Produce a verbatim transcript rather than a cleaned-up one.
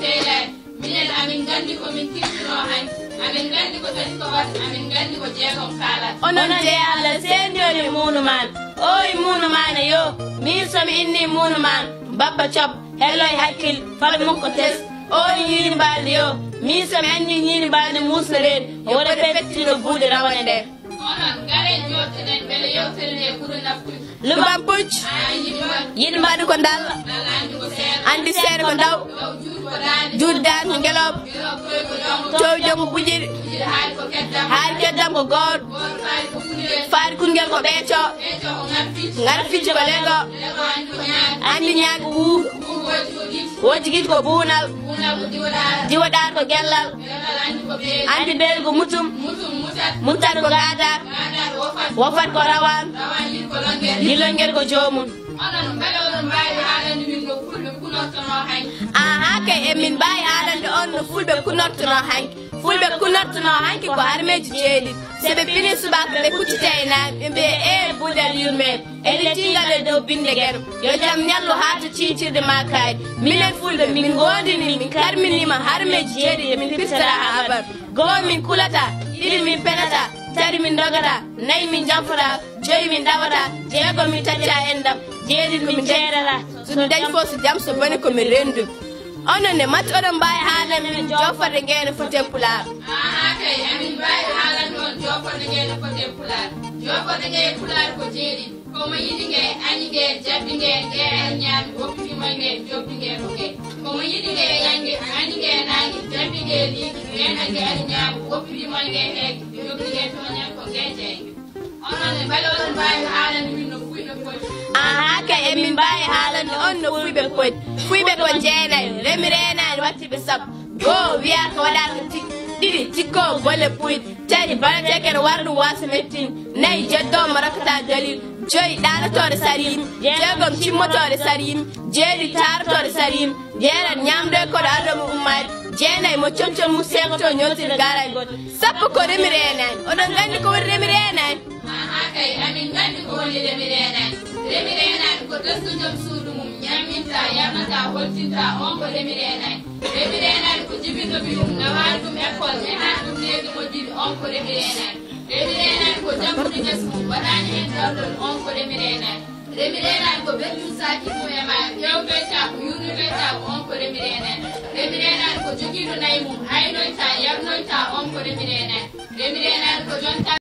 Seylaay, minen amin nganndi ko min kirsinoo hanki, amin nganndi ko tati ko wat, amin nganndi ko jeegom kaalata. Onon de Allah seendiyon e muunu maan. Ooy muunu maan yo, miin so mi innii muunu maan, Bappa Cob, hello e hakkil, falo mum ko tes. Ooy ñiiri mbaaldi yo, miin so mi annii ñiiri mbaaldi muusno reedu, woɗa pettiɗo buuɗi rawane nder. Onon, ngaren jooɗtoɗen mbele yewtere nde ɓura naftude. Lubam pucc. Yiɗi mbaɗu ko ndalla. Anndi seere ko ndaw. Juuɗe daan ko ngelooba. Towi jom ko buƴiɗi. Haali keddam ko gooto. Faari kungel ko ɓeeco. Ngar fijji ko lego. Anndi ñaagi wuugo. Wojji giɗi ko buunal. Diwo ɗaar ko gellal. Anndi beeli ko mutum. Muttat ko ngaadaar. Wofat ko rawaan. Yilongel ko joomum. Onon, mbaɗa oɗon mbaawi haalande min no fulɓe kunortonoo hanki? Ahaa kay, emin mbaawi haalande on no fulɓe kunortonoo hanki. Fulɓe kunortonoo hanki ko harmeeji jeeɗiɗi. So ɓe pinii subaka, ɓe kuccita e naange, ɓe mbiya, "Ee, buudal yurmee, eɗen tingal e dow binnde Geno. Yo jam ñallu haa to ciicirde maa kaaɗi." Minen fulɓe, min ngoondinii, min karminiima harmeeji jeeɗiɗi, min pirtata haa bar. Goo, min kulataa, ɗiɗi, min penataa, tati, min ndogataa, nayi, min janfotaa, joyi, min ɗawataa, jeego, min taccaa enɗam, jeeɗiɗi, min jeerataa. So mi dañi fof so jam, so bone ko mi renndu. Onon ne, matti oɗon mbaawi haalande min jooforde ngee no foti e Pulaar? Ahaa kay, amin mbaawi haalande on jooforde ngee no foti e Pulaar. Jooforde ngee e Pulaar ko jeeɗiɗi. Ko mo yiɗi nge, añi nge, jabbi nge, nge ari ñaami, woppi ɗi moy nge, jobbi nge ko nge. Ko mo yiɗi nge, yangi, añi nge, naangi, jabbi nge, liigi, nge nangi, ari ñaami, woppi ɗi moy nge, heegi, jobbi nge, tooñan ko nge, jeyi nge. Onon ne, mbaɗa oɗon mbaawi haalande min no fulɓe poti? Ahaa kay, emin mbaawi haalande on no fulɓe poti. Fulɓe ko jeenayi, remi reenaani, watti ɓe sappo. Goo, wiyaa ko waɗaaka tik. Ɗiɗi, tikkoo golle puyɗe. Tati, baɗetee kene wara ɗum waasa mettin. Nayi, jeddoo mo rokkataa dalil. Joyi, ɗaanotooɗo sariim. Jeegom, cimmotooɗo sariim. Jeeɗiɗi, taarotooɗo sariim. Jeetati, ñaamdoo e koɗo arɗo mo ummaade. Jeenayi, mo comcom mum seekotoo ñootiri gaaraay gooto. Sappo ko remi reenaani. Oɗon nganndi ko woni remi reenaani? Ahaa kay, amin nganndi ko woni remi reenaani. Remi reenaani ko tesko joom suudu mum ñamminta, yarnata, holtinta, on ko remi reenaani. Remi reenaani ko jibinɗo ɓiyum, nawaani ɗum école, nehaani ɗum needi moƴƴuɗi, on ko remi reenaani. Remi reenaani ko jagguɗo ngesa mum, waɗaani heen darndol, on ko remi reenaani. Remi reenaani ko berɗum saaki mum e maa, ƴeewtoyta ko, yuurnotoyta ko, on ko remi reenaani. Remi reenaani ko jogiiɗo nayi mum, haynoyta, yarnoyta, on ko remi reenaani. Remi reenaani ko jonta